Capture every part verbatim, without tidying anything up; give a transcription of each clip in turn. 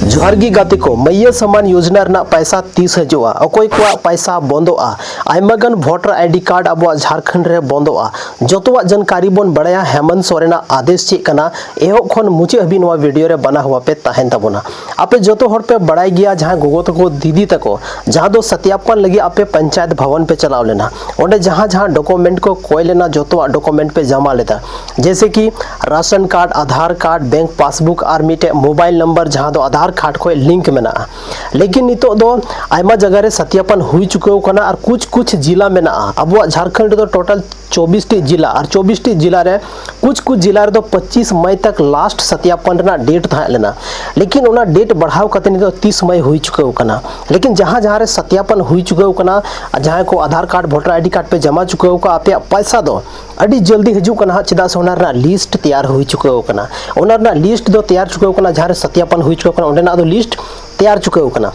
ᱡᱚᱦᱟᱨ ᱜᱮ ᱜᱟᱛᱮ ᱠᱚ, ᱢᱟᱹᱭᱭᱟᱹ ᱥᱟᱢᱟᱱ ᱭᱳᱡᱽᱱᱟ ᱨᱮᱱᱟᱜ ᱯᱟᱭᱥᱟ ᱛᱤᱥ ᱦᱤᱡᱩᱜᱼᱟ, ᱚᱠᱚᱭ ᱠᱚᱣᱟᱜ ᱯᱟᱭᱥᱟ ᱵᱚᱱᱫᱚᱜᱼᱟ, ᱟᱭᱢᱟ ᱜᱟᱱ ᱵᱷᱳᱴᱟᱨ ᱟᱭᱰᱤ ᱠᱟᱨᱰ ᱟᱵᱚᱣᱟᱜ ᱡᱷᱟᱲᱠᱷᱚᱸᱰ ᱨᱮ ᱵᱚᱱᱫᱚᱜᱼᱟ, ᱡᱚᱛᱚᱣᱟᱜ ᱡᱟᱱᱠᱟᱨᱤ ᱵᱚᱱ ᱵᱟᱲᱟᱭᱟ᱾ ᱦᱮᱢᱚᱱᱛ ᱥᱚᱨᱮᱱᱟᱜ ᱟᱫᱮᱥ ᱪᱮᱫ ᱠᱟᱱᱟ, ᱮᱦᱚᱵ ᱠᱷᱚᱱ ᱢᱩᱪᱟᱹᱫ ᱦᱟᱹᱵᱤᱡ ᱱᱚᱣᱟ ᱵᱷᱤᱰᱤᱭᱳ ᱨᱮ ᱵᱟᱱᱟ ᱦᱚᱣᱟ ᱯᱮ ᱛᱟᱦᱮᱱ ᱛᱟᱵᱚᱱᱟ᱾ ᱟᱯᱮ ᱡᱚᱛᱚ ᱦᱚᱲ ᱯᱮ ᱵᱟᱲᱟᱭ ᱜᱮᱭᱟ, ᱡᱟᱦᱟᱸ ᱜᱚᱜᱚ ᱛᱟᱠᱚ, ᱫᱤᱫᱤ ᱛᱟᱠᱚ, ᱡᱟᱦᱟᱸ ᱫᱚ ᱥᱟᱛᱭᱟᱯᱚᱱ ᱞᱟᱹᱜᱤᱫ ᱟᱯᱮ ᱯᱚᱧᱪᱟᱭᱮᱛ ᱵᱷᱚᱵᱚᱱ ᱯᱮ ᱪᱟᱞᱟᱣ ᱞᱮᱱᱟ, ᱚᱸᱰᱮ ᱡᱟᱦᱟᱸ ᱡᱟᱦᱟᱸ ᱰᱚᱠᱩᱢᱮᱱᱴ ᱠᱚ ᱠᱚᱭ ᱞᱮᱱᱟ, ᱡᱚᱛᱚᱣᱟᱜ ᱰᱚᱠᱩᱢᱮᱱᱴ ᱯᱮ ᱡᱟᱢᱟ ᱞᱮᱫᱟ, ᱡᱮᱭᱥᱮ ᱠᱤ ration card, Aadhaar card, bank passbook ᱟᱨ ᱢᱤᱫᱴᱮᱡ ᱢᱳᱵᱟᱭᱤᱞ ᱱᱟᱢᱵᱟᱨ ᱡᱟᱦᱟᱸ ᱫᱚ ᱟᱫᱷᱟᱨ ᱠᱟᱨᱰ ᱠᱷᱚᱡ ᱞᱤᱝᱠ ᱢᱮᱱᱟᱜᱼᱟ᱾ ᱞᱮᱠᱤᱱ ᱱᱤᱛᱚᱜ ᱫᱚ ᱟᱭᱢᱟ ᱡᱟᱭᱜᱟ ᱨᱮ ᱥᱟᱛᱭᱟᱯᱚᱱ ᱦᱩᱭ ᱪᱩᱠᱟᱹᱣ ᱠᱟᱱᱟ ᱟᱨ ᱠᱩᱪ ᱠᱩᱪ ᱡᱤᱞᱟ ᱢᱮᱱᱟᱜᱼᱟ᱾ ᱟᱵᱚᱣᱟᱜ ᱡᱷᱟᱲᱠᱷᱚᱸᱰ ᱨᱮᱫᱚ ᱴᱳᱴᱟᱞ ᱪᱚᱵᱵᱤᱥ ᱴᱤ ᱡᱤᱞᱟ, ᱟᱨ ᱪᱚᱵᱵᱤᱥ ᱴᱤ ᱡᱤᱞᱟ ᱨᱮ ᱠᱩᱪ ᱠᱩᱪ ᱡᱤᱞᱟ ᱨᱮᱫᱚ ᱯᱚᱸᱪᱤᱥ ᱢᱟᱭ ᱛᱟᱠ ᱞᱟᱥᱴ ᱥᱟᱛᱭᱟᱯᱚᱱ ᱨᱮᱱᱟᱜ ᱰᱮᱴ ᱛᱟᱦᱮᱸ ᱞᱮᱱᱟ, ᱞᱮᱠᱤᱱ ᱚᱱᱟ ᱰᱮᱴ ᱵᱟᱲᱦᱟᱣ ᱠᱟᱛᱮ ᱱᱤᱛᱚᱜ ᱛᱤᱥ ᱢᱟᱭ ᱦᱩᱭ ᱪᱩᱠᱟᱹᱣ ᱠᱟᱱᱟ᱾ ᱞᱮᱠᱤᱱ ᱡᱟᱦᱟᱸ ᱡᱟᱦᱟᱸ ᱨᱮ ᱥᱟᱛᱭᱟᱯᱚᱱ ᱦᱩᱭ ᱪᱩᱠᱟᱹᱣ ᱠᱟᱱᱟ, ᱟᱨ ᱡᱟᱦᱟᱸᱭ ᱠᱚ Aadhaar card, voter ID card ᱯᱮ ᱡᱟᱢᱟ ᱪᱩᱠᱟᱹᱣ ᱠᱟᱜᱼᱟ, ᱟᱯᱮᱭᱟᱜ ᱯᱚᱭᱥᱟ ᱫᱚ ᱟᱹᱰᱤ ᱡᱚᱞᱫᱤ ᱦᱤᱡᱩᱜ ᱠᱟᱱᱟ ᱦᱟᱸᱜ, ᱪᱮᱫᱟᱜ ᱥᱮ ᱚᱱᱟ ᱨᱮᱱᱟᱜ ᱞᱤᱥᱴ ᱛᱮᱭᱟᱨ ᱦᱩᱭ ᱪᱩᱠᱟᱹᱣ ᱠᱟᱱᱟ᱾ ᱚᱱᱟ ᱨᱮᱱᱟᱜ ᱞᱤᱥᱴ ᱫᱚ ᱛᱮᱭᱟᱨ ᱪᱩᱠᱟᱹᱣ ᱠᱟᱱᱟ, ᱡᱟᱦᱟᱸ ᱨᱮ ᱥᱟᱛᱭᱟᱯᱚᱱ ᱦᱩᱭ ᱪᱩᱠᱟᱹᱣ ᱠᱟᱱᱟ, ᱚᱸᱰᱮᱱᱟᱜ ᱫᱚ ᱞᱤᱥᱴ ᱛᱮᱭᱟᱨ ᱪᱩᱠᱟᱹᱣ ᱠᱟᱱᱟ᱾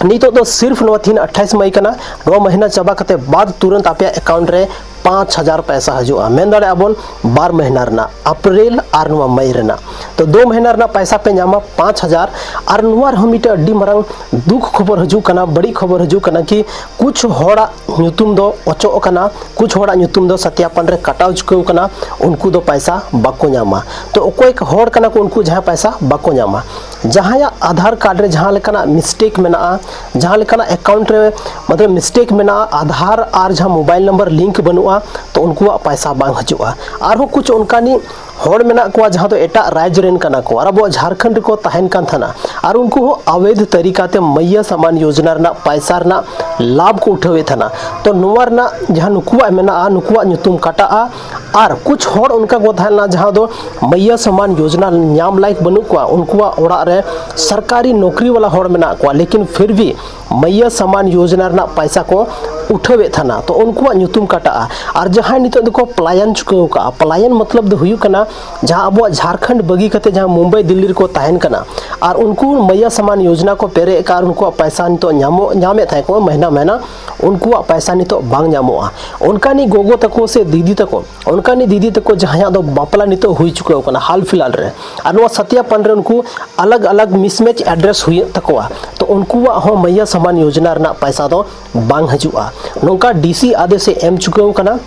ᱱᱤᱛᱚᱜ ᱫᱚ ᱥᱤᱨᱯᱷ ᱱᱚᱣᱟ ᱛᱤᱦᱤᱧ ᱟᱴᱷᱟᱥ ᱢᱟᱹᱭ ᱠᱟᱱᱟ, ᱱᱚᱣᱟ ᱢᱟᱹᱦᱱᱟᱹ ᱪᱟᱵᱟ ᱠᱟᱛᱮ ᱵᱟᱫ ᱛᱩᱨᱟᱹᱱᱛ ᱟᱯᱮᱭᱟᱜ ᱮᱠᱟᱣᱩᱱᱴ ᱨᱮ ᱯᱟᱸᱪ ᱦᱟᱡᱟᱨ ᱯᱚᱭᱥᱟ ᱦᱤᱡᱩᱜᱼᱟ, ᱢᱮᱱ ᱫᱟᱲᱮᱭᱟᱜᱼᱟ ᱵᱚᱱ ᱵᱟᱨ ᱢᱟᱹᱦᱱᱟᱹ ᱨᱮᱱᱟᱜ, ᱟᱯᱨᱤᱞ ᱟᱨ ᱱᱚᱣᱟ ᱢᱟᱹᱭ ᱨᱮᱱᱟᱜ᱾ ᱛᱚ ᱫᱳ ᱢᱟᱹᱦᱱᱟᱹ ᱨᱮᱱᱟᱜ ᱯᱚᱭᱥᱟ ᱯᱮ ᱧᱟᱢᱟ ᱯᱟᱸᱪ ᱦᱟᱡᱟᱨ᱾ ᱟᱨ ᱱᱚᱣᱟ ᱨᱮᱦᱚᱸ ᱢᱤᱫᱴᱮᱱ ᱟᱹᱰᱤ ᱢᱟᱨᱟᱝ ᱫᱩᱠ ᱠᱷᱚᱵᱚᱨ ᱦᱤᱡᱩᱜ ᱠᱟᱱᱟ, ᱵᱟᱹᱲᱤᱡ ᱠᱷᱚᱵᱚᱨ ᱦᱤᱡᱩᱜ ᱠᱟᱱᱟ ᱠᱤ ᱠᱩᱪ ᱦᱚᱲᱟᱜ ᱧᱩᱛᱩᱢ ᱫᱚ ᱚᱪᱚᱜ ᱟᱠᱟᱱᱟ, ᱠᱩᱪ ᱦᱚᱲᱟᱜ ᱧᱩᱛᱩᱢ ᱫᱚ ᱥᱟᱛᱭᱟᱯᱚᱱ ᱨᱮ ᱠᱟᱴᱟᱣ ᱪᱩᱠᱟᱹᱣ ᱠᱟᱱᱟ, ᱩᱱᱠᱩ ᱫᱚ ᱯᱚᱭᱥᱟ ᱵᱟᱠᱚ ᱧᱟᱢᱟ᱾ ᱛᱚ ᱚᱠᱚᱭ ᱦᱚᱲ ᱠᱟᱱᱟ ᱠᱚ ᱩᱱᱠᱩ ᱡᱟᱦᱟᱸᱭ ᱯᱚᱭᱥᱟ ᱵᱟᱠᱚ ᱧᱟᱢᱟ? ᱡᱟᱦᱟᱸᱭᱟᱜ ᱟᱫᱷᱟᱨ ᱠᱟᱨᱰ ᱨᱮ ᱡᱟᱦᱟᱸ ᱞᱮᱠᱟᱱᱟᱜ ᱢᱤᱥᱴᱮᱠ ᱢᱮᱱᱟᱜᱼᱟ, ᱡᱟᱦᱟᱸ ᱞᱮᱠᱟᱱᱟᱜ ᱮᱠᱟᱣᱩᱱᱴ ᱨᱮ ᱢᱚᱛᱞᱚᱵ ᱢᱤᱥᱴᱮᱠ ᱢᱮᱱᱟᱜᱼᱟ, ᱟᱫᱷᱟᱨ ᱟᱨ ᱡᱟᱦᱟᱸ ᱢᱳᱵᱟᱭᱤᱞ ᱱᱟᱢᱵᱟᱨ ᱞᱤᱝᱠ ᱵᱟᱹᱱᱩᱜᱼᱟ, ᱛᱚ ᱩᱱᱠᱩᱣᱟᱜ ᱯᱚᱭᱥᱟ ᱵᱟᱝ ᱦᱤᱡᱩᱜᱼᱟ᱾ ᱟᱨᱦᱚᱸ ᱠᱩᱪ ᱚᱱᱠᱟᱱᱤᱡ ᱦᱚᱲ ᱢᱮᱱᱟᱜ ᱠᱚᱣᱟ ᱡᱟᱦᱟᱸ ᱫᱚ ᱮᱴᱟᱜ ᱨᱟᱡᱽ ᱨᱮᱱ ᱠᱟᱱᱟ ᱠᱚ ᱟᱨ ᱟᱵᱚᱣᱟᱜ ᱡᱷᱟᱲᱠᱷᱚᱸᱰ ᱨᱮᱠᱚ ᱛᱟᱦᱮᱱ ᱠᱟᱱ ᱛᱟᱦᱮᱱᱟ, ᱟᱨ ᱩᱱᱠᱩ ᱦᱚᱸ ᱟᱵᱮᱫ ᱛᱟᱹᱨᱤᱠᱟ ᱛᱮ ᱢᱟᱹᱭᱭᱟᱹ ᱥᱟᱢᱟᱱ ᱭᱳᱡᱽᱱᱟ ᱨᱮᱱᱟᱜ ᱯᱚᱭᱥᱟ ᱨᱮᱱᱟᱜ ᱞᱟᱵᱷ ᱠᱚ ᱩᱴᱷᱟᱹᱣᱮᱫ ᱛᱟᱦᱮᱱᱟ᱾ ᱛᱚ ᱱᱚᱣᱟ ᱨᱮᱱᱟᱜ ᱡᱟᱦᱟᱸ ᱱᱩᱠᱩᱣᱟᱜ ᱢᱮᱱᱟᱜᱼᱟ, ᱱᱩᱠᱩᱣᱟᱜ ᱧᱩᱛᱩᱢ ᱠᱟᱴᱟᱜᱼᱟ᱾ ᱟᱨ ᱠᱩᱪ ᱦᱚᱲ ᱚᱱᱠᱟ ᱠᱚ ᱛᱟᱦᱮᱸ ᱞᱮᱱᱟ ᱡᱟᱦᱟᱸ ᱫᱚ ᱢᱟᱹᱭᱭᱟᱹ ᱥᱟᱢᱟᱱ ᱭᱳᱡᱽᱱᱟ ᱧᱟᱢ ᱞᱟᱭᱤᱠ ᱵᱟᱹᱱᱩᱜ ᱠᱚᱣᱟ, ᱩᱱᱠᱩᱣᱟᱜ ᱚᱲᱟᱜ ᱨᱮ ᱥᱚᱨᱠᱟᱨᱤ ᱱᱚᱠᱨᱤ ᱣᱟᱞᱟ ᱦᱚᱲ ᱢᱮᱱᱟᱜ ᱠᱚᱣᱟ, ᱞᱮᱠᱤᱱ ᱯᱷᱤᱨ ᱵᱷᱤ ᱢᱟᱹᱭᱭᱟᱹ ᱥᱟᱢᱟᱱ ᱭᱳᱡᱽᱱᱟ ᱨᱮᱱᱟᱜ ᱯᱟᱭᱥᱟ ᱠᱚ ᱩᱴᱷᱟᱹᱣᱮᱫ ᱛᱟᱦᱮᱱᱟ, ᱛᱚ ᱩᱱᱠᱩᱣᱟᱜ ᱧᱩᱛᱩᱢ ᱠᱟᱴᱟᱜᱼᱟ᱾ ᱟᱨ ᱡᱟᱦᱟᱸᱭ ᱱᱤᱛᱚᱜ ᱫᱚᱠᱚ ᱯᱞᱟᱭᱟᱱ ᱪᱩᱠᱟᱹᱣ ᱠᱟᱜᱼᱟ, ᱯᱞᱟᱭᱟᱱ ᱢᱚᱛᱞᱚᱵ ᱫᱚ ᱦᱩᱭᱩᱜ ᱠᱟᱱᱟ ᱡᱟᱦᱟᱸ ᱟᱵᱚᱣᱟᱜ ᱡᱷᱟᱲᱠᱷᱚᱸᱰ ᱵᱟᱹᱜᱤ ᱠᱟᱛᱮ ᱡᱟᱦᱟᱸ ᱢᱩᱢᱵᱟᱭ ᱫᱤᱞᱞᱤ ᱨᱮᱠᱚ ᱛᱟᱦᱮᱱ ᱠᱟᱱᱟ, ᱟᱨ ᱩᱱᱠᱩ ᱢᱟᱭᱭᱟ ᱥᱟᱢᱟᱱ ᱭᱳᱡᱽᱱᱟ ᱠᱚ ᱯᱮᱨᱮᱡ ᱟᱠᱟᱫ ᱟᱨ ᱩᱱᱠᱩᱣᱟᱜ ᱯᱟᱭᱥᱟ ᱱᱤᱛᱚᱜ ᱧᱟᱢᱚᱜ, ᱧᱟᱢᱮᱫ ᱛᱟᱦᱮᱸ ᱠᱚ ᱢᱟᱹᱦᱱᱟᱹ ᱢᱟᱹᱦᱱᱟᱹ, ᱩᱱᱠᱩᱣᱟᱜ ᱯᱟᱭᱥᱟ ᱱᱤᱛᱚᱜ ᱵᱟᱝ ᱧᱟᱢᱚᱜᱼᱟ᱾ ᱚᱱᱠᱟᱱᱤᱡ ᱜᱚᱜᱚ ᱛᱟᱠᱚ ᱥᱮ ᱫᱤᱫᱤ ᱛᱟᱠᱚ, ᱚᱱᱠᱟᱱᱤᱡ ᱫᱤᱫᱤ ᱛᱟᱠᱚ ᱡᱟᱦᱟᱸᱭᱟᱜ ᱫᱚ ᱵᱟᱯᱞᱟ ᱱᱤᱛᱚᱜ ᱦᱩᱭ ᱪᱩᱠᱟᱹᱣ ᱠᱟᱱᱟ ᱦᱟᱞ ᱯᱷᱤᱞᱦᱟᱞ ᱨᱮ, ᱟᱨ ᱱᱚᱣᱟ ᱥᱟᱛᱭᱟᱯᱟᱱ ᱨᱮ ᱩᱱᱠᱩ ᱟᱞᱟᱜᱽ ᱟᱞᱟᱜᱽ ᱢᱤᱥᱢᱮᱪ ᱮᱰᱨᱮᱥ ᱦᱩᱭᱩᱜ ᱛᱟᱠᱚᱣᱟ, ᱛᱚ ᱩᱱᱠᱩᱣᱟᱜ ᱦᱚᱸ ᱢᱟᱹᱭᱭᱟ ᱥᱟᱢᱟᱱ ᱭᱳᱡᱽᱱᱟ ᱨᱮᱱᱟᱜ ᱯᱟᱭᱥᱟ ᱫᱚ ᱵᱟᱝ ᱦᱤᱡᱩᱜᱼᱟ᱾ ᱱᱚᱝᱠᱟ ᱰᱤ ᱥᱤ ᱟᱫᱮᱥ ᱮ ᱮᱢ ᱪᱩᱠᱟᱹᱣ ᱠᱟᱱᱟ᱾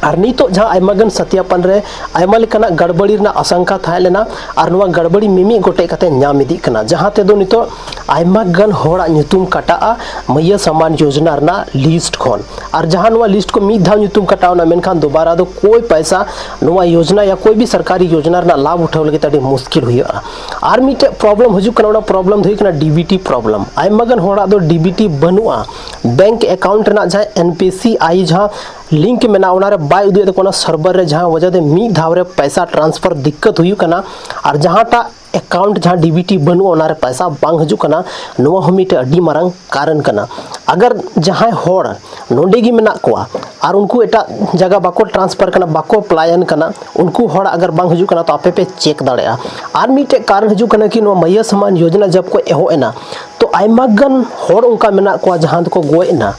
ᱟᱨ ᱱᱤᱛᱚᱜ ᱡᱟᱦᱟᱸ ᱟᱭᱢᱟ ᱜᱟᱱ ᱥᱟᱛᱭᱟᱯᱟᱱ ᱨᱮ ᱟᱭᱢᱟ ᱞᱮᱠᱟᱱᱟᱜ ᱜᱟᱲᱵᱟᱲᱤ ᱨᱮᱱᱟᱜ ᱟᱥᱟᱝᱠᱟ ᱛᱟᱦᱮᱸ ᱞᱮᱱᱟ, ᱟᱨ ᱱᱚᱣᱟ ᱜᱟᱲᱵᱟᱲᱤ ᱢᱤᱢᱤᱫ ᱜᱚᱴᱮᱡ ᱠᱟᱛᱮ ᱧᱟᱢ ᱤᱫᱤᱜ ᱠᱟᱱᱟ, ᱡᱟᱦᱟᱸ ᱛᱮᱫᱚ ᱱᱤᱛᱚᱜ ᱟᱭᱢᱟ ᱜᱟᱱ ᱦᱚᱲᱟᱜ ᱧᱩᱛᱩᱢ ᱠᱟᱴᱟᱜᱼᱟ ᱢᱟᱹᱭᱭᱟ ᱥᱟᱢᱟᱱ ᱭᱳᱡᱽᱱᱟ ᱨᱮᱱᱟᱜ ᱞᱤᱥᱴ ᱠᱷᱚᱱ᱾ ᱟᱨ ᱡᱟᱦᱟᱸ ᱱᱚᱣᱟ ᱞᱤᱥᱴ ᱠᱚ ᱢᱤᱫ ᱫᱷᱟᱣ ᱧᱩᱛᱩᱢ ᱠᱟᱴᱟᱣ ᱮᱱᱟ, ᱢᱮᱱᱠᱷᱟᱱ ᱫᱩᱵᱟᱨᱟ ᱫᱚ ᱠᱳᱭ ᱯᱟᱭᱥᱟ ᱱᱚᱣᱟ ᱭᱳᱡᱽᱱᱟ ᱭᱟ ᱠᱳᱭ ᱵᱷᱤ ᱥᱚᱨᱠᱟᱨᱤ ᱭᱳᱡᱽᱱᱟ ᱨᱮᱱᱟᱜ ᱞᱟᱵᱷ ᱩᱴᱷᱟᱹᱣ ᱞᱟᱹᱜᱤᱫ ᱟᱹᱰᱤ ᱢᱩᱥᱠᱤᱞ ᱦᱩᱭᱩᱜᱼᱟ᱾ ᱟᱨ ᱢᱤᱫᱴᱮᱡ ᱯᱨᱚᱵᱞᱮᱢ ᱦᱤᱡᱩᱜ ᱠᱟᱱᱟ, ᱚᱱᱟ ᱯᱨᱚᱵᱞᱮᱢ ᱫᱚ ᱦᱩᱭᱩᱜ ᱠᱟᱱᱟ ᱰᱤ ᱵᱤ ᱴᱤ ᱯᱨᱚᱵᱞᱮᱢ᱾ ᱟᱭᱢᱟ ᱜᱟᱱ ᱦᱚᱲᱟᱜ ᱫᱚ ᱰᱤ ᱵᱤ ᱴᱤ ᱵᱟᱹᱱᱩᱜᱼᱟ, ᱵᱮᱝᱠ ᱮᱠᱟᱣᱩᱱᱴ ᱨᱮᱱᱟᱜ ᱡᱟᱦᱟᱸ ᱮᱱ ᱯᱤ ᱥᱤ ᱟᱭ ᱡᱟᱦᱟᱸ ᱞᱤᱝᱠ ᱢᱮᱱᱟᱜᱼᱟ, ᱚᱱᱟᱨᱮ ᱵᱟᱭ ᱩᱫᱩᱜ ᱮᱫ ᱛᱟᱠᱚ ᱚᱱᱟ ᱥᱟᱨᱵᱷᱟᱨ ᱨᱮ, ᱡᱟᱦᱟᱸ ᱚᱡᱮ ᱛᱮ ᱢᱤᱫ ᱫᱷᱟᱣ ᱨᱮ ᱯᱚᱭᱥᱟ ᱴᱨᱟᱱᱥᱯᱷᱟᱨ ᱫᱤᱠᱠᱟᱛ ᱦᱩᱭᱩᱜ ᱠᱟᱱᱟ᱾ ᱟᱨ ᱡᱟᱦᱟᱸᱴᱟᱜ ᱮᱠᱟᱣᱩᱱᱴ ᱡᱟᱦᱟᱸ ᱰᱤ ᱵᱤ ᱴᱤ ᱵᱟᱹᱱᱩᱜᱼᱟ, ᱚᱱᱟᱨᱮ ᱯᱚᱭᱥᱟ ᱵᱟᱝ ᱦᱤᱡᱩᱜ ᱠᱟᱱᱟ, ᱱᱚᱣᱟ ᱦᱚᱸ ᱢᱤᱫᱴᱮᱡ ᱟᱹᱰᱤ ᱢᱟᱨᱟᱝ ᱠᱟᱨᱚᱱ ᱠᱟᱱᱟ᱾ ᱟᱜᱟᱨ ᱡᱟᱦᱟᱸᱭ ᱦᱚᱲ ᱱᱚᱸᱰᱮ ᱜᱮ ᱢᱮᱱᱟᱜ ᱠᱚᱣᱟ ᱟᱨ ᱩᱱᱠᱩ ᱮᱴᱟᱜ ᱡᱟᱭᱜᱟ ᱵᱟᱠᱚ ᱴᱨᱟᱱᱥᱯᱷᱟᱨ ᱠᱟᱱᱟ, ᱵᱟᱠᱚ ᱯᱞᱟᱭᱮᱱ ᱠᱟᱱᱟ, ᱩᱱᱠᱩ ᱦᱚᱲ ᱟᱜᱟᱨ ᱵᱟᱝ ᱦᱤᱡᱩᱜ ᱠᱟᱱᱟ, ᱛᱚ ᱟᱯᱮ ᱯᱮ ᱪᱮᱠ ᱫᱟᱲᱮᱭᱟᱜᱼᱟ᱾ ᱟᱨ ᱢᱤᱫᱴᱮᱡ ᱠᱟᱨᱚᱱ ᱦᱤᱡᱩᱜ ᱠᱟᱱᱟ ᱠᱤ ᱱᱚᱣᱟ ᱢᱟᱹᱭᱭᱟ ᱥᱟᱢᱟᱱ ᱭᱳᱡᱽᱱᱟ ᱡᱟᱵ ᱠᱚ ᱮᱦᱚᱵ ᱮᱱᱟ, ᱛᱚ ᱟᱭᱢᱟ ᱜᱟᱱ ᱦᱚᱲ ᱚᱱᱠᱟ ᱢᱮᱱᱟᱜ ᱠᱚᱣᱟ ᱡᱟᱦᱟᱸ ᱫᱚᱠᱚ ᱜᱚᱡ ᱮᱱᱟ,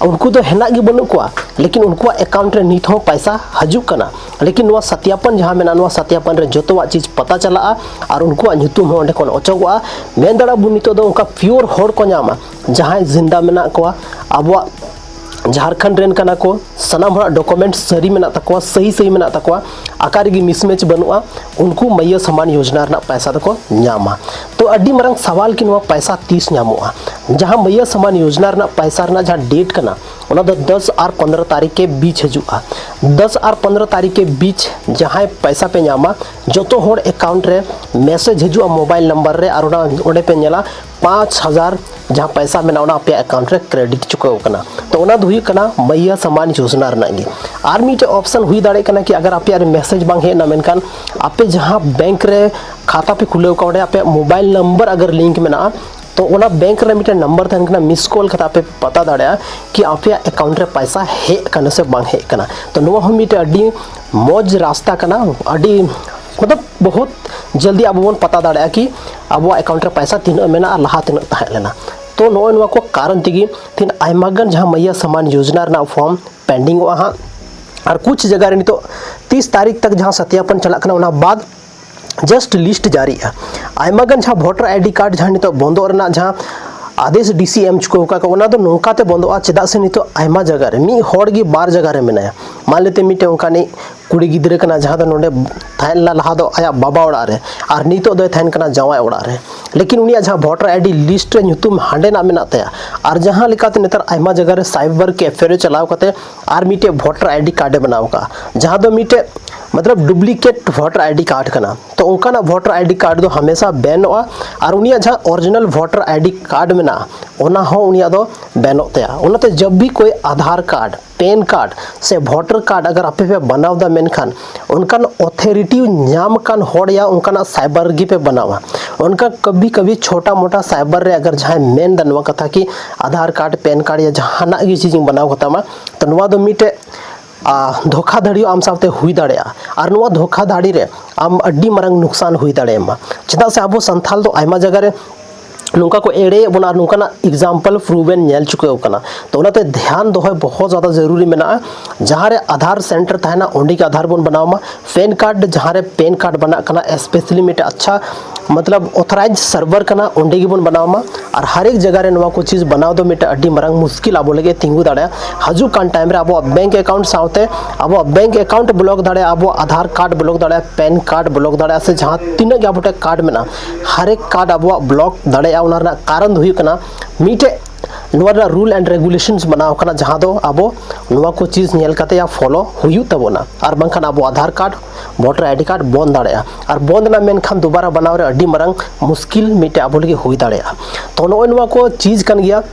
ᱩᱱᱠᱩ ᱫᱚ ᱦᱮᱱᱟᱜ ᱜᱮ ᱵᱟᱹᱱᱩᱜ ᱠᱚᱣᱟ, ᱞᱮᱠᱤᱱ ᱩᱱᱠᱩᱣᱟᱜ ᱮᱠᱟᱣᱩᱱᱴ ᱨᱮ ᱱᱤᱛ ᱦᱚᱸ ᱯᱟᱭᱥᱟ ᱦᱤᱡᱩᱜ ᱠᱟᱱᱟ᱾ ᱞᱮᱠᱤᱱ ᱱᱚᱣᱟ ᱥᱟᱛᱭᱟᱯᱟᱱ ᱡᱟᱦᱟᱸ ᱢᱮᱱᱟᱜᱼᱟ, ᱱᱚᱣᱟ ᱥᱟᱛᱭᱟᱯᱟᱱ ᱨᱮ ᱡᱚᱛᱚᱣᱟᱜ ᱪᱤᱡᱽ ᱯᱟᱛᱟ ᱪᱟᱞᱟᱜᱼᱟ ᱟᱨ ᱩᱱᱠᱩᱣᱟᱜ ᱧᱩᱛᱩᱢ ᱦᱚᱸ ᱚᱸᱰᱮ ᱠᱷᱚᱱ ᱚᱪᱚᱜᱚᱜᱼᱟ᱾ ᱢᱮᱱ ᱫᱟᱲᱮᱭᱟᱜᱼᱟ ᱵᱚᱱ ᱱᱤᱛᱚᱜ ᱫᱚ ᱚᱱᱠᱟ ᱯᱤᱭᱳᱨ ᱦᱚᱲ ᱠᱚ ᱧᱟᱢᱟ, ᱡᱟᱦᱟᱸᱭ ᱡᱤᱱᱫᱟ ᱢᱮᱱᱟᱜ ᱠᱚᱣᱟ, ᱟᱵᱚᱣᱟᱜ ᱡᱷᱟᱲᱠᱷᱚᱸᱰ ᱨᱮᱱ ᱠᱟᱱᱟ ᱠᱚ, ᱥᱟᱱᱟᱢ ᱦᱚᱲᱟᱜ ᱰᱚᱠᱩᱢᱮᱱᱴ ᱥᱟᱹᱨᱤ ᱢᱮᱱᱟᱜ ᱛᱟᱠᱚᱣᱟ, ᱥᱟᱹᱦᱤ ᱥᱟᱹᱦᱤ ᱢᱮᱱᱟᱜ ᱛᱟᱠᱚᱣᱟ, ᱟᱠᱟ ᱨᱮᱜᱮ ᱢᱤᱥᱢᱮᱪ ᱵᱟᱹᱱᱩᱜᱼᱟ, ᱩᱱᱠᱩ ᱢᱟᱹᱭᱭᱟᱹ ᱥᱟᱢᱟᱱ ᱭᱳᱡᱽᱱᱟ ᱨᱮᱱᱟᱜ ᱯᱟᱭᱥᱟ ᱫᱚᱠᱚ ᱧᱟᱢᱟ᱾ ᱛᱚ ᱟᱹᱰᱤ ᱢᱟᱨᱟᱝ ᱥᱟᱣᱟᱞ ᱠᱤ ᱱᱚᱣᱟ ᱯᱟᱭᱥᱟ ᱛᱤᱥ ᱧᱟᱢᱚᱜᱼᱟ? ᱡᱟᱦᱟᱸ ᱢᱟᱹᱭᱭᱟᱹ ᱥᱟᱢᱟᱱ ᱭᱳᱡᱽᱱᱟ ᱨᱮᱱᱟᱜ ᱯᱟᱭᱥᱟ ᱨᱮᱱᱟᱜ ᱡᱟᱦᱟᱸ ᱰᱮᱴ ᱠᱟᱱᱟ, ᱚᱱᱟ ᱫᱚ ᱫᱚᱥ ᱟᱨ ᱯᱚᱱᱫᱽᱨᱚ ᱛᱟᱹᱨᱤᱠᱷ ᱠᱮ ᱵᱤᱪ ᱦᱤᱡᱩᱜᱼᱟ᱾ ᱫᱚᱥ ᱟᱨ ᱯᱚᱱᱫᱽᱨᱚ ᱛᱟᱹᱨᱤᱠᱷ ᱠᱮ ᱵᱤᱪ ᱡᱟᱦᱟᱸᱭ ᱯᱟᱭᱥᱟ ᱯᱮ ᱧᱟᱢᱟ, ᱡᱚᱛᱚ ᱦᱚᱲ ᱮᱠᱟᱣᱩᱱᱴ ᱨᱮ ᱢᱮᱥᱮᱡᱽ ᱦᱤᱡᱩᱜᱼᱟ ᱢᱳᱵᱟᱭᱤᱞ ᱱᱟᱢᱵᱟᱨ ᱨᱮ, ᱟᱨ ᱚᱱᱟ ᱚᱸᱰᱮ ᱯᱮ ᱧᱮᱞᱟ ᱯᱟᱸᱪ ᱦᱟᱡᱟᱨ ᱡᱟᱦᱟᱸ ᱯᱟᱭᱥᱟ ᱢᱮᱱᱟᱜᱼᱟ, ᱚᱱᱟ ᱟᱯᱮᱭᱟᱜ ᱮᱠᱟᱣᱩᱱᱴ ᱨᱮ ᱠᱨᱮᱰᱤᱴ ᱪᱩᱠᱟᱹᱣ ᱠᱟᱱᱟ᱾ ᱛᱚ ᱚᱱᱟ ᱫᱚ ᱦᱩᱭᱩᱜ ᱠᱟᱱᱟ ᱢᱟᱹᱭᱭᱟᱹ ᱥᱟᱢᱟᱱ ᱭᱳᱡᱽᱱᱟ ᱨᱮᱱᱟᱜ ᱜᱮ᱾ ᱟᱨ ᱢᱤᱫᱴᱮᱡ ᱚᱯᱥᱚᱱ ᱦᱩᱭ ᱫᱟᱲᱮᱭᱟᱜ ᱠᱟᱱᱟ ᱠᱤ ᱟᱜᱟᱨ ᱟᱯᱮᱭᱟᱜ ᱨᱮ ᱢᱮᱥᱮᱡᱽ ᱵᱟᱝ ᱦᱮᱡ ᱮᱱᱟ, ᱢᱮᱱᱠᱷᱟᱱ ᱟᱯᱮ ᱡᱟᱦᱟᱸ ᱵᱮᱝᱠ ᱨᱮ ᱠᱷᱟᱛᱟ ᱯᱮ ᱠᱷᱩᱞᱟᱹᱣ ᱠᱟᱜᱼᱟ, ᱚᱸᱰᱮ ᱟᱯᱮᱭᱟᱜ ᱢᱳᱵᱟᱭᱤᱞ ᱱᱟᱢᱵᱟᱨ ᱟᱜᱟᱨ ᱞᱤᱝᱠ ᱢᱮᱱᱟᱜᱼᱟ, ᱛᱚ ᱚᱱᱟ ᱵᱮᱝᱠ ᱨᱮ ᱢᱤᱫᱴᱮᱱ ᱱᱟᱢᱵᱟᱨ ᱛᱟᱦᱮᱱ ᱠᱟᱱᱟ, ᱢᱤᱥ ᱠᱚᱞ ᱠᱟᱛᱮ ᱟᱯᱮ ᱯᱟᱛᱟ ᱫᱟᱲᱮᱭᱟᱜᱼᱟ ᱠᱤ ᱟᱯᱮᱭᱟᱜ ᱮᱠᱟᱣᱩᱱᱴ ᱨᱮ ᱯᱟᱭᱥᱟ ᱦᱮᱡ ᱟᱠᱟᱱᱟ ᱥᱮ ᱵᱟᱝ ᱦᱮᱡ ᱟᱠᱟᱱᱟ᱾ ᱛᱚ ᱱᱚᱣᱟ ᱦᱚᱸ ᱢᱤᱫᱴᱮᱱ ᱟᱹᱰᱤ ᱢᱚᱡᱽ ᱨᱟᱥᱛᱟ ᱠᱟᱱᱟ, ᱟᱹᱰᱤ ᱢᱚᱛᱞᱚᱵ ᱵᱚᱦᱩᱛ ᱡᱚᱞᱫᱤ ᱟᱵᱚ ᱵᱚᱱ ᱯᱟᱛᱟ ᱫᱟᱲᱮᱭᱟᱜᱼᱟ ᱠᱤ ᱟᱵᱚᱣᱟᱜ ᱮᱠᱟᱣᱩᱱᱴ ᱨᱮ ᱯᱚᱭᱥᱟ ᱛᱤᱱᱟᱹᱜ ᱢᱮᱱᱟᱜᱼᱟ ᱟᱨ ᱞᱟᱦᱟ ᱛᱤᱱᱟᱹᱜ ᱛᱟᱦᱮᱸ ᱞᱮᱱᱟ᱾ ᱛᱚ ᱱᱚᱜᱼᱚᱭ ᱱᱚᱣᱟ ᱠᱚ ᱠᱟᱨᱚᱱ ᱛᱮᱜᱮ ᱛᱤᱦᱤᱧ ᱟᱭᱢᱟ ᱜᱟᱱ ᱡᱟᱦᱟᱸ ᱢᱟᱹᱭᱭᱟ ᱥᱟᱢᱟᱱ ᱭᱳᱡᱽᱱᱟ ᱨᱮᱱᱟᱜ ᱯᱷᱚᱨᱢ ᱯᱮᱱᱰᱤᱝ ᱚᱜᱼᱟ ᱦᱟᱸᱜ᱾ ᱟᱨ ᱠᱩᱪ ᱡᱟᱭᱜᱟ ᱨᱮ ᱱᱤᱛᱚᱜ ᱛᱤᱥ ᱛᱟᱹᱨᱤᱠᱷ ᱛᱟᱠ ᱡᱟᱦᱟᱸ ᱥᱟᱛᱭᱟᱯᱚᱱ ᱪᱟᱞᱟᱜ ᱠᱟᱱᱟ, ᱚᱱᱟ ᱵᱟᱫ ᱡᱟᱥᱴ ᱞᱤᱥᱴ ᱡᱟᱹᱨᱤᱜᱼᱟ᱾ ᱟᱭᱢᱟ ᱜᱟᱱ ᱡᱟᱦᱟᱸ ᱵᱷᱳᱴᱟᱨ ᱟᱭᱰᱤ ᱠᱟᱨᱰ ᱡᱟᱦᱟᱸ ᱱᱤᱛᱚᱜ ᱵᱚᱱᱫᱚᱜ ᱨᱮᱱᱟᱜ ᱡᱟᱦᱟᱸ ᱟᱫᱮᱥ ᱰᱤ ᱥᱤ ᱮᱢ ᱪᱩᱠᱟᱹᱣ ᱟᱠᱟᱫ ᱠᱚᱣᱟ, ᱚᱱᱟ ᱫᱚ ᱱᱚᱝᱠᱟ ᱛᱮ ᱵᱚᱱᱫᱚᱜᱼᱟ᱾ ᱪᱮᱫᱟᱜ ᱥᱮ ᱱᱤᱛᱚᱜ ᱟᱭᱢᱟ ᱡᱟᱭᱜᱟ ᱨᱮ ᱢᱤᱫ ᱦᱚᱲ ᱜᱮ ᱵᱟᱨ ᱡᱟᱭᱜᱟ ᱨᱮ ᱢᱮᱱᱟᱭᱟ᱾ ᱢᱟᱱ ᱞᱮᱛᱮ ᱢᱤᱫᱴᱮᱱ ᱚᱱᱠᱟᱱᱤᱡ ᱠᱩᱲᱤ ᱜᱤᱫᱽᱨᱟᱹ ᱠᱟᱱᱟ, ᱡᱟᱦᱟᱸ ᱫᱚ ᱱᱚᱰᱮ ᱛᱟᱦᱮᱸ ᱞᱮᱱᱟ ᱞᱟᱦᱟ ᱫᱚ ᱟᱭᱟᱜ ᱵᱟᱵᱟ ᱚᱲᱟᱜ ᱨᱮ, ᱟᱨ ᱱᱤᱛᱚᱜ ᱫᱚᱭ ᱛᱟᱦᱮᱱ ᱠᱟᱱᱟ ᱡᱟᱶᱟᱭ ᱚᱲᱟᱜ ᱨᱮ᱾ ᱞᱮᱠᱤᱱ ᱩᱱᱤᱭᱟᱜ ᱡᱟᱦᱟᱸ ᱵᱷᱳᱴᱟᱨ ᱟᱭᱰᱤ ᱞᱤᱥᱴ ᱨᱮ ᱧᱩᱛᱩᱢ ᱦᱟᱸᱰᱮᱱᱟᱜ ᱢᱮᱱᱟᱜ ᱛᱟᱭᱟ, ᱟᱨ ᱡᱟᱦᱟᱸ ᱞᱮᱠᱟᱛᱮ ᱱᱮᱛᱟᱨ ᱟᱭᱢᱟ ᱡᱟᱭᱜᱟ ᱨᱮ ᱥᱟᱭᱵᱟᱨ ᱠᱮᱯᱷᱮ ᱨᱮ ᱪᱟᱞᱟᱣ ᱠᱟᱛᱮ ᱟᱨ ᱢᱤᱫᱴᱮᱡ ᱵᱷᱳᱴᱟᱨ ᱟᱭᱰᱤ ᱠᱟᱨᱰ ᱮ ᱵᱮᱱᱟᱣ ᱠᱟᱜᱼᱟ, ᱡᱟᱦᱟᱸ ᱫᱚ ᱢᱤᱫᱴᱮᱡ ᱢᱚᱛᱞᱚᱵ ᱰᱩᱯᱞᱤᱠᱮᱴ ᱵᱷᱳᱴᱟᱨ ᱟᱭᱰᱤ ᱠᱟᱨᱰ ᱠᱟᱱᱟ᱾ ᱛᱚ ᱚᱱᱠᱟᱱᱟᱜ ᱵᱷᱳᱴᱟᱨ ᱟᱭᱰᱤ ᱠᱟᱨᱰ ᱫᱚ ᱦᱟᱢᱮᱥᱟ ᱵᱮᱱᱚᱜᱼᱟ, ᱟᱨ ᱩᱱᱤᱭᱟᱜ ᱡᱟᱦᱟᱸ ᱚᱨᱤᱡᱤᱱᱟᱞ ᱵᱷᱳᱴᱟᱨ ᱟᱭᱰᱤ ᱠᱟᱨᱰ ᱢᱮᱱᱟᱜᱼᱟ, ᱚᱱᱟ ᱦᱚᱸ ᱩᱱᱤᱭᱟᱜ ᱫᱚ ᱵᱮᱱᱚᱜ ᱛᱟᱭᱟ᱾ ᱚᱱᱟᱛᱮ ᱡᱟᱵ ᱵᱷᱤ ᱠᱳᱭ ᱟᱫᱷᱟᱨ ᱠᱟᱨᱰ, ᱯᱮᱱ ᱠᱟᱨᱰ ᱥᱮ ᱵᱷᱳᱴᱟᱨ ᱠᱟᱨᱰ ᱟᱜᱟᱨ ᱟᱯᱮ ᱯᱮ ᱵᱮᱱᱟᱣ ᱮᱫᱟ, ᱢᱮᱱᱠᱷᱟᱱ ᱚᱱᱠᱟᱱ ᱚᱛᱷᱚᱨᱤᱴᱤ ᱧᱟᱢ ᱠᱟᱱ ᱦᱚᱲ ᱭᱟ ᱚᱱᱠᱟᱱᱟᱜ ᱥᱟᱭᱵᱟᱨ ᱨᱮᱜᱮ ᱯᱮ ᱵᱮᱱᱟᱣᱟ᱾ ᱚᱱᱠᱟ ᱠᱟᱵᱷᱤ ᱠᱟᱵᱷᱤ ᱪᱷᱳᱴᱟ ᱢᱳᱴᱟ ᱥᱟᱭᱵᱟᱨ ᱨᱮ ᱟᱜᱟᱨ ᱡᱟᱦᱟᱸᱭ ᱢᱮᱱ ᱮᱫᱟ ᱱᱚᱣᱟ ᱠᱟᱛᱷᱟ ᱠᱤ ᱟᱫᱷᱟᱨ ᱠᱟᱨᱰ, ᱯᱮᱱ ᱠᱟᱨᱰ ᱭᱟ ᱡᱟᱦᱟᱱᱟᱜ ᱜᱮ ᱪᱤᱡᱽ ᱤᱧ ᱵᱮᱱᱟᱣ ᱠᱟᱛᱟᱢᱟ, ᱛᱚ ᱱᱚᱣᱟ ᱫᱚ ᱢᱤᱫᱴᱮᱡ ᱟᱨ ᱫᱷᱳᱠᱷᱟᱫᱷᱟᱹᱲᱤ ᱟᱢ ᱥᱟᱶᱛᱮ ᱦᱩᱭ ᱫᱟᱲᱮᱭᱟᱜᱼᱟ᱾ ᱟᱨ ᱱᱚᱣᱟ ᱫᱷᱳᱠᱷᱟᱫᱷᱟᱹᱲᱤ ᱨᱮ ᱟᱢ ᱟᱹᱰᱤ ᱢᱟᱨᱟᱝ ᱱᱩᱠᱥᱟᱱ ᱦᱩᱭ ᱫᱟᱲᱮᱭᱟᱢᱟ᱾ ᱪᱮᱫᱟᱜ ᱥᱮ ᱟᱵᱚ ᱥᱟᱱᱛᱟᱞ ᱫᱚ ᱟᱭᱢᱟ ᱡᱟᱭᱜᱟ ᱨᱮ ᱱᱚᱝᱠᱟ ᱠᱚ ᱮᱲᱮᱭᱮᱫ ᱵᱚᱱᱟ, ᱟᱨ ᱱᱚᱝᱠᱟᱱᱟᱜ ᱮᱠᱡᱟᱢᱯᱚᱞ ᱯᱨᱩᱵᱷ ᱮᱱ ᱧᱮᱞ ᱪᱩᱠᱟᱹᱣ ᱠᱟᱱᱟ᱾ ᱛᱚ ᱚᱱᱟᱛᱮ ᱫᱷᱮᱭᱟᱱ ᱫᱚᱦᱚᱭ ᱵᱚᱦᱚᱛ ᱡᱟᱫᱟ ᱡᱟᱹᱨᱩᱨᱤ ᱢᱮᱱᱟᱜᱼᱟ᱾ ᱡᱟᱦᱟᱸ ᱨᱮ ᱟᱫᱷᱟᱨ ᱥᱮᱱᱴᱟᱨ ᱛᱟᱦᱮᱱᱟ, ᱚᱸᱰᱮ ᱜᱮ ᱟᱫᱷᱟᱨ ᱵᱚᱱ ᱵᱮᱱᱟᱣ ᱢᱟ᱾ ᱯᱮᱱ ᱠᱟᱨᱰ, ᱡᱟᱦᱟᱸ ᱨᱮ ᱯᱮᱱ ᱠᱟᱨᱰ ᱵᱮᱱᱟᱜ ᱠᱟᱱᱟ, ᱮᱥᱯᱮᱥᱟᱞᱤ ᱢᱤᱫᱴᱮᱡ ᱟᱪᱪᱷᱟ ᱢᱚᱛᱞᱚᱵ ᱚᱛᱷᱚᱨᱟᱭᱤᱡᱽ ᱥᱟᱨᱵᱷᱟᱨ ᱠᱟᱱᱟ, ᱚᱸᱰᱮ ᱜᱮᱵᱚᱱ ᱵᱮᱱᱟᱣ ᱢᱟ᱾ ᱟᱨ ᱦᱟᱨ ᱮᱠ ᱡᱟᱭᱜᱟ ᱨᱮ ᱱᱚᱣᱟ ᱠᱚ ᱪᱤᱡᱽ ᱵᱮᱱᱟᱣ ᱫᱚ ᱢᱤᱫᱴᱮᱡ ᱟᱹᱰᱤ ᱢᱟᱨᱟᱝ ᱢᱩᱥᱠᱤᱞ ᱟᱵᱚ ᱞᱟᱹᱜᱤᱫ ᱛᱤᱸᱜᱩ ᱫᱟᱲᱮᱭᱟᱜᱼᱟ᱾ ᱦᱤᱡᱩᱜ ᱠᱟᱱ ᱴᱟᱭᱤᱢ ᱨᱮ ᱟᱵᱚᱣᱟᱜ ᱵᱮᱝᱠ ᱮᱠᱟᱣᱩᱱᱴ ᱥᱟᱶᱛᱮ ᱟᱵᱚᱣᱟᱜ ᱵᱮᱝᱠ ᱮᱠᱟᱣᱩᱱᱴ ᱵᱞᱚᱠ ᱫᱟᱲᱮᱭᱟᱜᱼᱟ, ᱟᱵᱚᱣᱟᱜ ᱟᱫᱷᱟᱨ ᱠᱟᱨᱰ ᱵᱞᱚᱠ ᱫᱟᱲᱮᱭᱟᱜᱼᱟ, ᱯᱮᱱ ᱠᱟᱨᱰ ᱵᱞᱚᱠ ᱫᱟᱲᱮᱭᱟᱜᱼᱟ, ᱥᱮ ᱡᱟᱦᱟᱸ ᱛᱤᱱᱟᱹᱜ ᱜᱮ ᱟᱵᱚ ᱴᱷᱮᱱ ᱠᱟᱨᱰ ᱢᱮᱱᱟᱜᱼᱟ, ᱦᱟᱨ ᱮᱠ ᱠᱟᱨᱰ ᱟᱵᱚᱣᱟᱜ ᱵᱞᱚᱠ ᱫᱟᱲᱮᱭᱟᱜᱼᱟ᱾ ᱚᱱᱟ ᱨᱮᱱᱟᱜ ᱠᱟᱨᱚᱱ ᱫᱚ ᱦᱩᱭᱩᱜ ᱠᱟᱱᱟ ᱢᱤᱫᱴᱮᱡ ᱱᱚᱣᱟ ᱨᱮᱱᱟᱜ ᱨᱩᱞ ᱮᱱᱰ ᱨᱮᱜᱩᱞᱮᱥᱚᱱᱥ ᱵᱮᱱᱟᱣ ᱠᱟᱱᱟ, ᱡᱟᱦᱟᱸ ᱫᱚ ᱟᱵᱚ ᱱᱚᱣᱟ ᱠᱚ ᱪᱤᱡᱽ ᱧᱮᱞ ᱠᱟᱛᱮ ᱭᱟ ᱯᱷᱚᱞᱳ ᱦᱩᱭᱩᱜ ᱛᱟᱵᱚᱱᱟ, ᱟᱨ ᱵᱟᱝᱠᱷᱟᱱ ᱟᱵᱚ Aadhaar card, voter ID card ᱵᱚᱱᱫ ᱫᱟᱲᱮᱭᱟᱜᱼᱟ᱾ ᱟᱨ ᱵᱚᱱᱫ ᱮᱱᱟ ᱢᱮᱱᱠᱷᱟᱱ ᱫᱩᱵᱟᱨᱟ ᱵᱮᱱᱟᱣ ᱨᱮ ᱟᱹᱰᱤ ᱢᱟᱨᱟᱝ ᱢᱩᱥᱠᱤᱞ ᱢᱤᱫᱴᱮᱡ ᱟᱵᱚ ᱞᱟᱹᱜᱤᱫ ᱦᱩᱭ ᱫᱟᱲᱮᱭᱟᱜᱼᱟ᱾ ᱛᱚ ᱱᱚᱜᱼᱚᱭ ᱱᱚᱣᱟ ᱠᱚ ᱪᱤᱡᱽ ᱠᱟᱱ ᱜᱮᱭᱟ,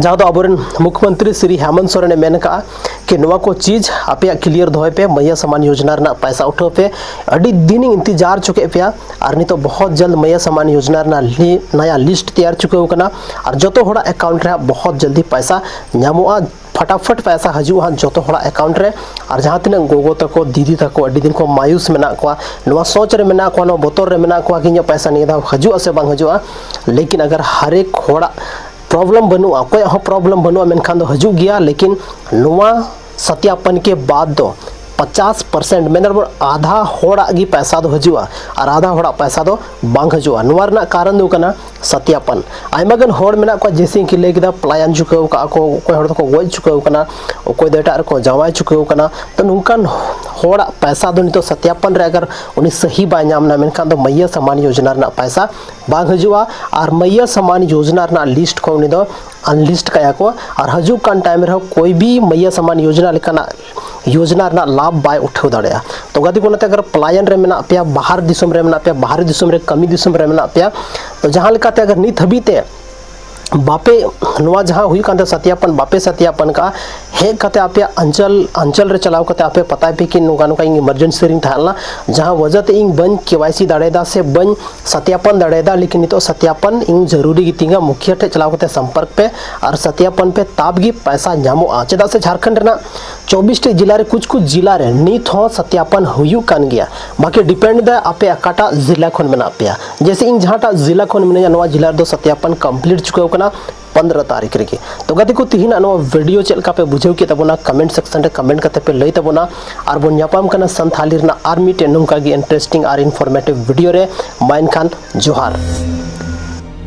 ᱡᱟᱦᱟᱸ ᱫᱚ ᱟᱵᱚᱨᱮᱱ ᱢᱩᱠᱷᱭᱚᱢᱚᱱᱛᱨᱤ ᱥᱨᱤ ᱦᱮᱢᱚᱱᱛ ᱥᱚᱨᱮᱱᱮ ᱢᱮᱱ ᱠᱟᱜᱼᱟ ᱠᱤ ᱱᱚᱣᱟ ᱠᱚ ᱪᱤᱡᱽ ᱟᱯᱮᱭᱟᱜ ᱠᱞᱤᱭᱟᱨ ᱫᱚᱦᱚᱭ ᱯᱮ, ᱢᱟᱹᱭᱭᱟ ᱥᱟᱢᱟᱱ ᱭᱳᱡᱽᱱᱟ ᱨᱮᱱᱟᱜ ᱯᱚᱭᱥᱟ ᱩᱴᱷᱟᱹᱣ ᱯᱮ᱾ ᱟᱹᱰᱤ ᱫᱤᱱᱤᱧ ᱤᱱᱛᱤᱡᱟᱨ ᱦᱚᱪᱚ ᱠᱮᱫ ᱯᱮᱭᱟ, ᱟᱨ ᱱᱤᱛᱚᱜ ᱵᱚᱦᱚᱛ ᱡᱚᱞᱫ ᱢᱟᱹᱭᱭᱟ ᱥᱟᱢᱟᱱ ᱭᱳᱡᱽᱱᱟ ᱨᱮᱱᱟᱜ ᱞᱤ-, ᱱᱟᱭᱟ ᱞᱤᱥᱴ ᱛᱮᱭᱟᱨ ᱪᱩᱠᱟᱹᱣ ᱠᱟᱱᱟ, ᱟᱨ ᱡᱚᱛᱚ ᱦᱚᱲᱟᱜ ᱮᱠᱟᱣᱩᱱᱴ ᱨᱮ ᱦᱟᱸᱜ ᱵᱚᱦᱚᱛ ᱡᱚᱞᱫᱤ ᱯᱚᱭᱥᱟ ᱧᱟᱢᱚᱜᱼᱟ᱾ ᱯᱷᱟᱴᱟᱯᱷᱟᱴ ᱯᱚᱭᱥᱟ ᱦᱤᱡᱩᱜᱼᱟ ᱦᱟᱸᱜ ᱡᱚᱛᱚ ᱦᱚᱲᱟᱜ ᱮᱠᱟᱣᱩᱱᱴ ᱨᱮ᱾ ᱟᱨ ᱡᱟᱦᱟᱸ ᱛᱤᱱᱟᱹᱜ ᱜᱚᱜᱚ ᱛᱟᱠᱚ, ᱫᱤᱫᱤ ᱛᱟᱠᱚ ᱟᱹᱰᱤ ᱫᱤᱱ ᱠᱚ ᱢᱟᱭᱩᱥ ᱢᱮᱱᱟᱜ ᱠᱚᱣᱟ, ᱱᱚᱣᱟ ᱥᱚᱪ ᱨᱮ ᱢᱮᱱᱟᱜ ᱠᱚᱣᱟ, ᱱᱚᱣᱟ ᱵᱚᱛᱚᱨ ᱨᱮ ᱢᱮᱱᱟᱜ ᱠᱚᱣᱟ ᱠᱤ ᱤᱧᱟᱹᱜ ᱯᱚᱭᱥᱟ ᱱᱤᱭᱟᱹ ᱫᱷᱟᱣ ᱦᱤᱡᱩᱜᱼᱟ ᱥᱮ ᱵᱟᱝ ᱦᱤᱡᱩᱜᱼᱟ, ᱞᱮᱠᱤᱱ ᱟᱜᱟᱨ ᱦᱟᱨᱮᱠ ᱦᱚᱲᱟᱜ ᱯᱨᱚᱵᱞᱮᱢ ᱵᱟᱹᱱᱩᱜᱼᱟ, ᱚᱠᱚᱭᱟᱜ ᱦᱚᱸ ᱯᱨᱚᱵᱞᱮᱢ ᱵᱟᱹᱱᱩᱜᱼᱟ, ᱢᱮᱱᱠᱷᱟᱱ ᱫᱚ ᱦᱤᱡᱩᱜ ᱜᱮᱭᱟ, ᱞᱮᱠᱤᱱ ᱱᱚᱣᱟ ᱥᱟᱛᱭᱟᱯᱚᱱ ᱠᱮ ᱵᱟᱫ ᱫᱚ ᱯᱚᱪᱟᱥ ᱯᱟᱨᱥᱮᱱᱴ, ᱢᱮᱱ ᱫᱟᱵᱚᱱ ᱟᱫᱷᱟ ᱦᱚᱲᱟᱜ ᱜᱮ ᱯᱚᱭᱥᱟ ᱫᱚ ᱦᱤᱡᱩᱜᱼᱟ ᱟᱨ ᱟᱫᱷᱟ ᱦᱚᱲᱟᱜ ᱯᱚᱭᱥᱟ ᱫᱚ ᱵᱟᱝ ᱦᱤᱡᱩᱜᱼᱟ᱾ ᱱᱚᱣᱟ ᱨᱮᱱᱟᱜ ᱠᱟᱨᱚᱱ ᱫᱚ ᱠᱟᱱᱟ ᱥᱟᱛᱭᱟᱯᱚᱱ᱾ ᱟᱭᱢᱟ ᱜᱟᱱ ᱦᱚᱲ ᱢᱮᱱᱟᱜ ᱠᱚᱣᱟ, ᱡᱮᱭᱥᱮ ᱠᱤ ᱞᱟᱹᱭ ᱠᱮᱫᱟ, ᱯᱞᱟᱭᱟᱱ ᱪᱩᱠᱟᱹᱣ ᱠᱟᱜᱼᱟ ᱠᱚ, ᱚᱠᱚᱭ ᱦᱚᱲ ᱫᱚᱠᱚ ᱜᱚᱡ ᱪᱩᱠᱟᱹᱣ ᱠᱟᱱᱟ, ᱚᱠᱚᱭ ᱫᱚ ᱮᱴᱟᱜ ᱨᱮᱠᱚ ᱡᱟᱶᱟᱭ ᱪᱩᱠᱟᱹᱣ ᱠᱟᱱᱟ᱾ ᱛᱚ ᱱᱚᱝᱠᱟᱱ ᱦᱚᱲᱟᱜ ᱯᱚᱭᱥᱟ ᱫᱚ ᱱᱤᱛᱚᱜ ᱥᱟᱛᱭᱟᱯᱚᱱ ᱨᱮ ᱟᱜᱟᱨ ᱩᱱᱤ ᱥᱟᱹᱦᱤ ᱵᱟᱭ ᱧᱟᱢ ᱮᱱᱟ, ᱢᱮᱱᱠᱷᱟᱱ ᱫᱚ ᱢᱟᱹᱭᱭᱟ ᱥᱟᱢᱟᱱ ᱭᱳᱡᱽᱱᱟ ᱨᱮᱱᱟᱜ ᱯᱚᱭᱥᱟ ᱵᱟᱝ ᱦᱤᱡᱩᱜᱼᱟ᱾ ᱟᱨ ᱢᱟᱹᱭᱭᱟ ᱥᱟᱢᱟᱱ ᱭᱳᱡᱽᱱᱟ ᱨᱮᱱᱟᱜ ᱞᱤᱥᱴ ᱠᱷᱚᱱ ᱩᱱᱤ ᱫᱚ ᱟᱱᱞᱤᱥᱴ ᱠᱟᱭᱟ ᱠᱚ᱾ ᱟᱨ ᱦᱤᱡᱩᱜ ᱠᱟᱱ ᱴᱟᱭᱤᱢ ᱨᱮᱦᱚᱸ ᱠᱚᱭ ᱵᱤ ᱢᱟᱹᱭᱭᱟ ᱥᱟᱢᱟᱱ ᱭᱳᱡᱽᱱᱟ ᱞᱮᱠᱟᱱᱟᱜ ᱭᱳᱡᱽᱱᱟ ᱨᱮᱱᱟᱜ ᱞᱟᱵᱷ ᱵᱟᱭ ᱩᱴᱷᱟᱹᱣ ᱫᱟᱲᱮᱭᱟᱜᱼᱟ᱾ ᱛᱚ ᱜᱟᱛᱮ ᱠᱚ, ᱱᱚᱛᱮ ᱟᱜᱟᱨ ᱯᱞᱟᱭᱟᱱ ᱨᱮ ᱢᱮᱱᱟᱜ ᱯᱮᱭᱟ, ᱵᱟᱦᱟᱨ ᱫᱤᱥᱚᱢ ᱨᱮ ᱢᱮᱱᱟᱜ ᱯᱮᱭᱟ, ᱵᱟᱦᱨᱮ ᱫᱤᱥᱚᱢ ᱨᱮ ᱠᱟᱹᱢᱤ ᱫᱤᱥᱚᱢ ᱨᱮ ᱢᱮᱱᱟᱜ ᱯᱮᱭᱟ, ᱛᱚ ᱡᱟᱦᱟᱸ ᱞᱮᱠᱟᱛᱮ ᱟᱜᱟᱨ ᱱᱤᱛ ᱦᱟᱹᱵᱤᱡ ᱛᱮ ᱵᱟᱯᱮ, ᱱᱚᱣᱟ ᱡᱟᱦᱟᱸ ᱦᱩᱭᱩᱜ ᱠᱟᱱ ᱛᱟᱦᱮᱸ ᱥᱟᱛᱭᱟᱯᱚᱱ, ᱵᱟᱯᱮ ᱥᱟᱛᱭᱟᱯᱚᱱ ᱠᱟᱜᱼᱟ, ᱦᱮᱡ ᱠᱟᱛᱮ ᱟᱯᱮᱭᱟᱜ ᱟᱧᱪᱚᱞ, ᱟᱧᱪᱚᱞ ᱨᱮ ᱪᱟᱞᱟᱣ ᱠᱟᱛᱮ ᱟᱯᱮ ᱯᱟᱛᱟᱭ ᱯᱮ ᱠᱤ ᱱᱚᱝᱠᱟ ᱱᱚᱝᱠᱟ ᱤᱧ ᱤᱢᱟᱨᱡᱮᱱᱥᱤ ᱨᱤᱧ ᱛᱟᱦᱮᱸ ᱞᱮᱱᱟ, ᱡᱟᱦᱟᱸ ᱣᱟᱡᱟ ᱛᱮ ᱤᱧ ᱵᱟᱹᱧ ᱠᱮ ᱣᱟᱭ ᱥᱤ ᱫᱟᱲᱮᱭᱟᱫᱟ ᱥᱮ ᱵᱟᱹᱧ ᱥᱟᱛᱭᱟᱯᱚᱱ ᱫᱟᱲᱮᱭᱟᱫᱟ, ᱞᱮᱠᱤᱱ ᱱᱤᱛᱚᱜ ᱥᱟᱛᱭᱟᱯᱚᱱ ᱤᱧ ᱡᱟᱹᱨᱩᱨᱤ ᱜᱮᱛᱤᱧᱟ, ᱢᱩᱠᱷᱤᱭᱟᱹ ᱴᱷᱮᱡ ᱪᱟᱞᱟᱣ ᱠᱟᱛᱮ ᱥᱚᱢᱯᱚᱨᱠ ᱯᱮ ᱟᱨ ᱥᱟᱛᱭᱟᱯᱚᱱ ᱯᱮ, ᱛᱟᱵ ᱜᱮ ᱯᱚᱭᱥᱟ ᱧᱟᱢᱚᱜᱼᱟ᱾ ᱪᱮᱫᱟᱜ ᱥᱮ ᱡᱷᱟᱲᱠᱷᱚᱸᱰ ᱨᱮᱱᱟᱜ ᱪᱚᱵᱵᱤᱥ ᱴᱤ ᱡᱮᱞᱟ ᱨᱮ ᱠᱩᱪ ᱠᱩᱪ ᱡᱮᱞᱟ ᱨᱮ ᱱᱤᱛ ᱦᱚᱸ ᱥᱟᱛᱭᱟᱯᱚᱱ ᱦᱩᱭᱩᱜ ᱠᱟᱱ ᱜᱮᱭᱟ᱾ ᱵᱟᱠᱤ ᱰᱤᱯᱮᱱᱰ ᱫᱟᱭ ᱟᱯᱮ ᱚᱠᱟᱴᱟᱜ ᱡᱮᱞᱟ ᱠᱷᱚᱱ ᱢᱮᱱᱟᱜ ᱯᱮᱭᱟ᱾ ᱡᱮᱭᱥᱮ ᱤᱧ ᱡᱟᱦᱟᱸᱴᱟᱜ ᱡᱮᱞᱟ ᱠᱷᱚᱱ ᱢᱤᱱᱟᱹᱧᱟ, ᱱᱚᱣᱟ ᱡᱮᱞᱟ ᱨᱮᱫᱚ ᱥᱟᱛᱭᱟᱯᱚᱱ ᱠᱚᱢᱯᱞᱤᱴ ᱪᱩᱠᱟᱹᱣ ᱠᱟᱱᱟ ᱯᱚᱱᱫᱽᱨᱚ ᱛᱟᱹᱨᱤᱠᱷ ᱨᱮᱜᱮ᱾ ᱛᱚ ᱜᱟᱛᱮ ᱠᱚ, ᱛᱤᱦᱤᱧᱟᱜ ᱱᱚᱣᱟ ᱵᱷᱤᱰᱤᱭᱳ ᱪᱮᱫ ᱞᱮᱠᱟ ᱯᱮ ᱵᱩᱡᱷᱟᱹᱣ ᱠᱮᱫ ᱛᱟᱵᱚᱱᱟ, ᱠᱚᱢᱮᱱᱴ ᱥᱮᱠᱥᱚᱱ ᱨᱮ ᱠᱚᱢᱮᱱᱴ ᱠᱟᱛᱮ ᱯᱮ ᱞᱟᱹᱭ ᱛᱟᱵᱚᱱᱟ᱾ ᱟᱨ ᱵᱚᱱ ᱧᱟᱯᱟᱢ ᱠᱟᱱᱟ ᱥᱟᱱᱛᱷᱟᱞᱤ ᱨᱮᱱᱟᱜ ᱟᱨ ᱢᱤᱫᱴᱮᱱ ᱱᱚᱝᱠᱟ ᱜᱮ ᱤᱱᱴᱟᱨᱮᱥᱴᱤᱝ ᱟᱨ ᱤᱱᱯᱷᱚᱨᱢᱮᱴᱤᱵᱷ ᱵᱷᱤᱰᱤᱭᱳ ᱨᱮ᱾ ᱢᱟ ᱮᱱᱠᱷᱟᱱ ᱡᱚᱦᱟᱨ᱾